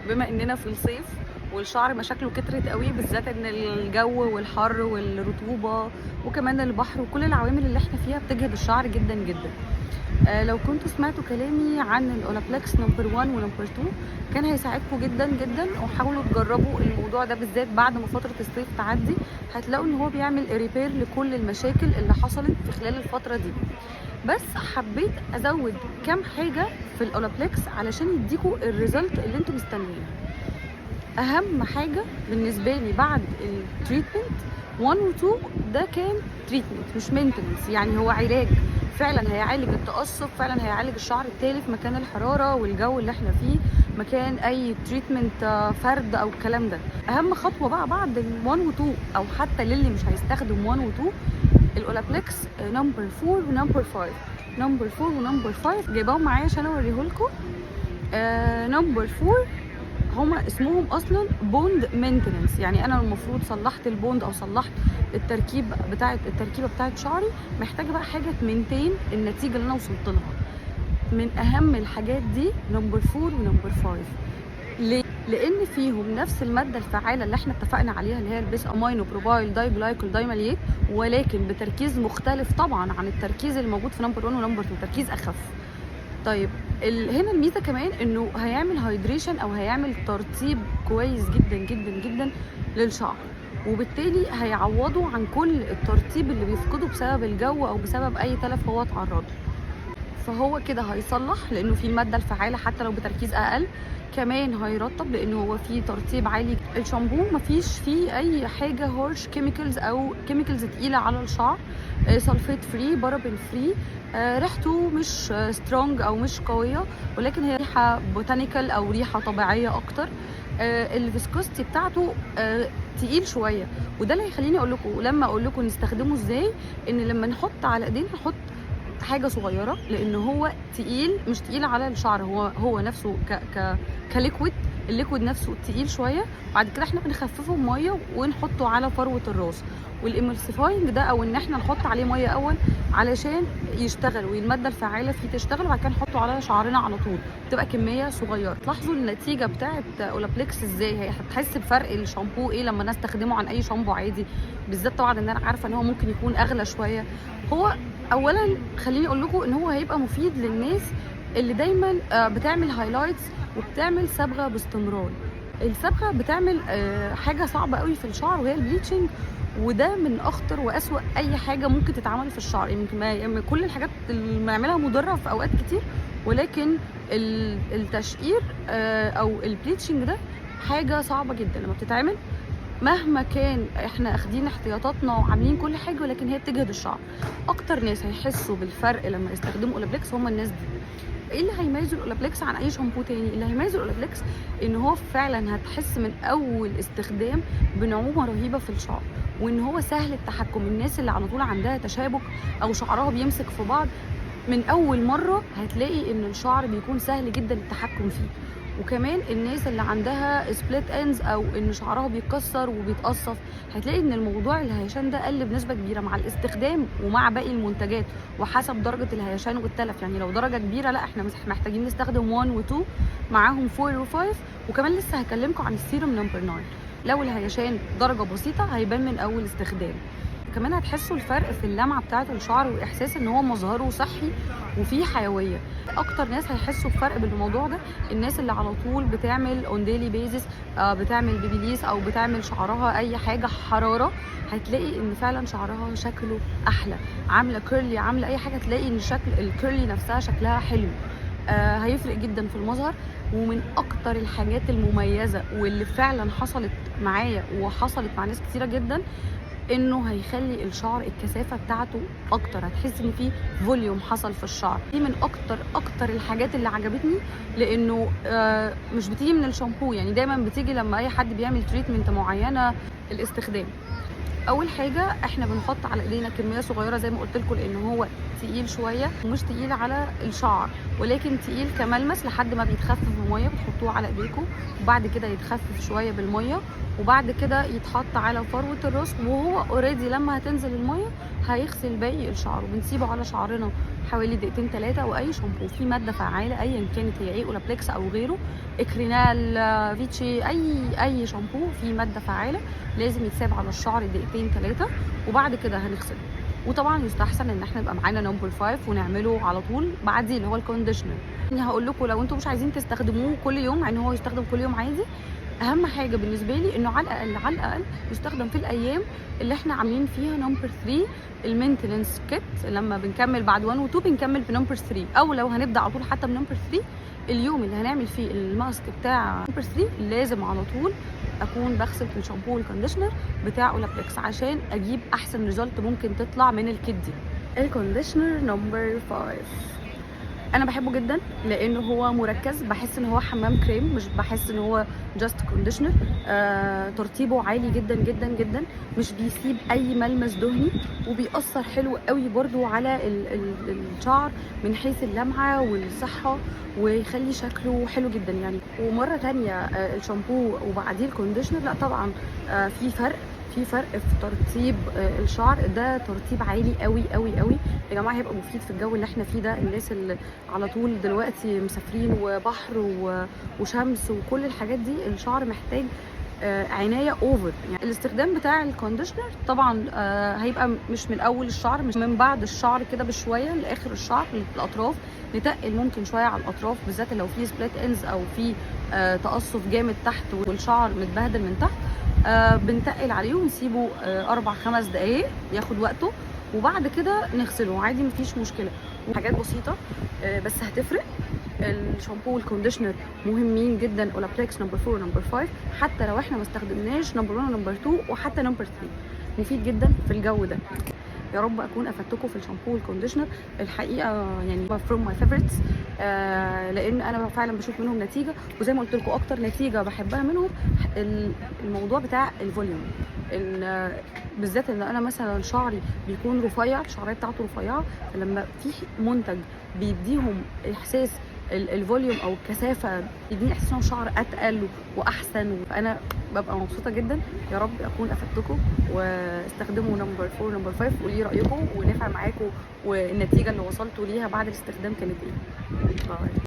بما اننا في الصيف والشعر مشاكله كترت قوي، بالذات ان الجو والحر والرطوبة وكمان البحر وكل العوامل اللي احنا فيها بتجهد الشعر جدا جدا. لو كنتوا سمعتوا كلامي عن ال Olaplex number 1 و number 2 كان هيساعدكم جدا جدا، وحاولوا تجربوا الموضوع ده بالذات بعد ما فترة الصيف تعدي. هتلاقوا ان هو بيعمل repair لكل المشاكل اللي حصلت في خلال الفترة دي. بس حبيت ازود كام حاجة في ال Olaplex علشان يديكوا ال result اللي انتوا مستنيينها. اهم حاجة بالنسبة لي بعد ال treatment 1 و 2، ده كان treatment مش maintenance، يعني هو علاج فعلا هيعالج التقصف، فعلا هيعالج الشعر التالف مكان الحرارة والجو اللي احنا فيه، مكان اي treatment فرد او الكلام ده. اهم خطوة بقى بعد ال 1 و 2، او حتى للي مش هيستخدم 1 و 2، ال Olaplex number 4 و number 5. number 4 و number 5 جايباهم معايا عشان اوريهولكم. Number 4 هما اسمهم اصلا bond maintenance، يعني انا المفروض صلحت ال bond او صلحت التركيب بتاعه التركيبة بتاعه شعري، محتاجه بقى حاجة ت maintain النتيجة اللي انا وصلت لها. من اهم الحاجات دي number 4 و number 5. ليه؟ لان فيهم نفس المادة الفعالة اللي احنا اتفقنا عليها، اللي هي ال bis amino propyl diglycol dimaleate، ولكن بتركيز مختلف طبعا عن التركيز الموجود في number 1 و number 2، تركيز اخف. طيب، هنا الميزة كمان انه هيعمل hydration او هيعمل ترطيب كويس جدا جدا جدا للشعر، وبالتالي هيعوضه عن كل الترطيب اللي بيفقده بسبب الجو او بسبب اي تلف هو اتعرض له. فهو كده هيصلح لانه فيه المادة الفعالة حتى لو بتركيز اقل، كمان هيرطب لانه هو فيه ترطيب عالي. الشامبو مفيش فيه اي حاجة harsh chemicals او chemicals تقيلة على الشعر، sulfate free، paraben free، ريحته مش strong او مش قويه، ولكن هي ريحه botanical او ريحه طبيعية اكتر. ال viscosity بتاعته تقيل شويه، وده اللي هيخليني اقول لكم لما اقول لكم نستخدمه ازاي، ان لما نحط على ايدينا نحط حاجة صغيرة لان هو تقيل، مش تقيل على الشعر، هو هو نفسه ك ك ك liquid، ال liquid نفسه تقيل شويه. بعد كده احنا بنخففه بميه ونحطه على فروه الراس، وال emulsifying ده او ان احنا نحط عليه مية اول علشان يشتغل والمادة الفعالة فيه تشتغل، وبعد كده نحطه على شعرنا على طول، تبقى كمية صغيره. تلاحظوا النتيجة بتاعه Olaplex ازاي؟ هي هتحس بفرق الشامبو ايه لما نستخدمه عن اي شامبو عادي؟ بالذات طبعا ان انا عارفه ان هو ممكن يكون اغلى شوية. هو اولا خليني اقول لكم ان هو هيبقى مفيد للناس اللي دايما بتعمل highlights وبتعمل صبغة باستمرار. الصبغه بتعمل حاجة صعبة قوي في الشعر وهي ال bleaching، وده من اخطر واسوا اي حاجة ممكن تتعمل في الشعر. يمكن يعني كل الحاجات اللي بنعملها مضرة في اوقات كتير، ولكن التشقير او ال bleaching ده حاجة صعبة جدا لما بتتعمل، مهما كان احنا اخدين احتياطاتنا وعاملين كل حاجه، ولكن هي بتجهد الشعر. اكتر ناس هيحسوا بالفرق لما يستخدموا Olaplex هم الناس دي. ايه اللي هيميز ال Olaplex عن اي شامبو تاني؟ اللي هيميز ال Olaplex ان هو فعلا هتحس من اول استخدام بنعومه رهيبة في الشعر، وان هو سهل التحكم. الناس اللي على طول عندها تشابك او شعرها بيمسك في بعض، من اول مرة هتلاقي ان الشعر بيكون سهل جدا التحكم فيه. وكمان الناس اللي عندها split ends او ان شعرها بيتكسر وبيتقصف، هتلاقي ان الموضوع الهيشان ده قل بنسبة كبيرة مع الاستخدام ومع باقي المنتجات، وحسب درجه الهيشان والتلف. يعني لو درجه كبيرة لا، احنا محتاجين نستخدم 1 و 2 معاهم 4 و 5، وكمان لسه هكلمكم عن ال serum number 9. لو الهيشان درجه بسيطة هيبان من اول استخدام. كمان هتحسوا الفرق في اللمعة بتاعه الشعر واحساس ان هو مظهره صحي وفيه حيويه. اكتر ناس هيحسوا بفرق بالموضوع ده الناس اللي على طول بتعمل on daily basis، بتعمل بيبيليس او بتعمل شعرها اي حاجة حراره، هتلاقي ان فعلا شعرها شكله احلى. عامله curly، عامله اي حاجه، تلاقي ان شكل ال curly نفسها شكلها حلو. هيفرق جدا في المظهر. ومن اكتر الحاجات المميزة واللي فعلا حصلت معايا وحصلت مع ناس كتيرة جدا، انه هيخلي الشعر الكثافة بتاعته اكتر، هتحس ان في volume حصل في الشعر. دي من اكتر اكتر الحاجات اللي عجبتني، لانه مش بتيجي من الشامبو، يعني دايما بتيجي لما اي حد بيعمل treatment معينه. الاستخدام، اول حاجة احنا بنحط على ايدينا كمية صغيرة زي ما قلت لكم، لان هو تقيل شوية ومش تقيل على الشعر، ولكن تقيل كملمس لحد ما بيتخفف بميه. بتحطوه على ايديكم وبعد كده يتخفف شوية بالمية. وبعد كده يتحط على فروه الراس، وهو already لما هتنزل المية هيغسل باقي الشعر. وبنسيبه على شعرنا حوالي دقيقتين ثلاثه. واي شامبو فيه مادة فعاله ايا كانت هي ايه، Olaplex او غيره، Ecrinal، فيتشي، اي شامبو فيه مادة فعاله لازم يتساب على الشعر دقيقتين ثلاثة وبعد كده هنغسله. وطبعا يستحسن ان احنا يبقى معانا number 5 ونعمله على طول بعديه اللي هو ال conditioner. يعني هقول لكم لو انتم مش عايزين تستخدموه كل يوم، يعني هو يستخدم كل يوم عادي، اهم حاجة بالنسبة لي انه على الاقل على الاقل يستخدم في الايام اللي احنا عاملين فيها number 3 ال maintenance kit. لما بنكمل بعد 1 و 2 بنكمل ب number 3، او لو هنبدا على طول حتى ب number 3، اليوم اللي هنعمل فيه ال mask بتاع number 3 لازم على طول اكون بغسل الشامبو وال conditioner بتاع Olaplex عشان اجيب احسن result ممكن تطلع من ال kit دي. ال conditioner number 5 انا بحبه جدا لانه هو مركز، بحس ان هو حمام كريم، مش بحس ان هو just conditioner. ترطيبه عالي جدا جدا جدا، مش بيسيب اي ملمس دهني، وبيأثر حلو قوي برضو على الشعر من حيث اللمعة والصحه، ويخلي شكله حلو جدا يعني. ومرة تانية الشامبو وبعديه ال conditioner، لا طبعا في فرق في ترطيب الشعر. ده ترطيب عالي قوي قوي قوي يا جماعه، هيبقى مفيد في الجو اللي احنا فيه ده. الناس اللي على طول دلوقتي مسافرين وبحر وشمس وكل الحاجات دي، الشعر محتاج عناية over يعني. الاستخدام بتاع ال conditioner طبعا هيبقى مش من اول الشعر، مش من بعد الشعر كده بشوية لاخر الشعر، الاطراف نتقل ممكن شوية على الاطراف، بالذات لو في split ends او في تقصف جامد تحت والشعر متبهدل من تحت، بنتقل عليه ونسيبه 4 5 دقايق ياخد وقته، وبعد كده نغسله عادي، مفيش مشكله. حاجات بسيطة بس هتفرق. الشامبو وال conditioner مهمين جدا، Olaplex number 4 و number 5، حتى لو احنا ما استخدمناش number 1 و number 2 وحتى number 3، مفيد جدا في الجو ده. يا رب اكون افدتكم في الشامبو وال conditioner. الحقيقة يعني from my favorites، لان انا فعلا بشوف منهم نتيجه، وزي ما قلت لكم اكتر نتيجة بحبها منهم الموضوع بتاع ال volume، ان بالذات ان انا مثلا شعري بيكون رفيع، الشعرية بتاعته رفيعه، فلما في منتج بيديهم احساس ال volume او الكثافه، يديني احساس ان شعر اتقل واحسن، فانا ببقى مبسوطة جدا. يا رب اكون افدتكم، واستخدموا number 4، number 5، قولي رايكم ونفع معاكم والنتيجة اللي وصلتوا ليها بعد الاستخدام كانت ايه. bye.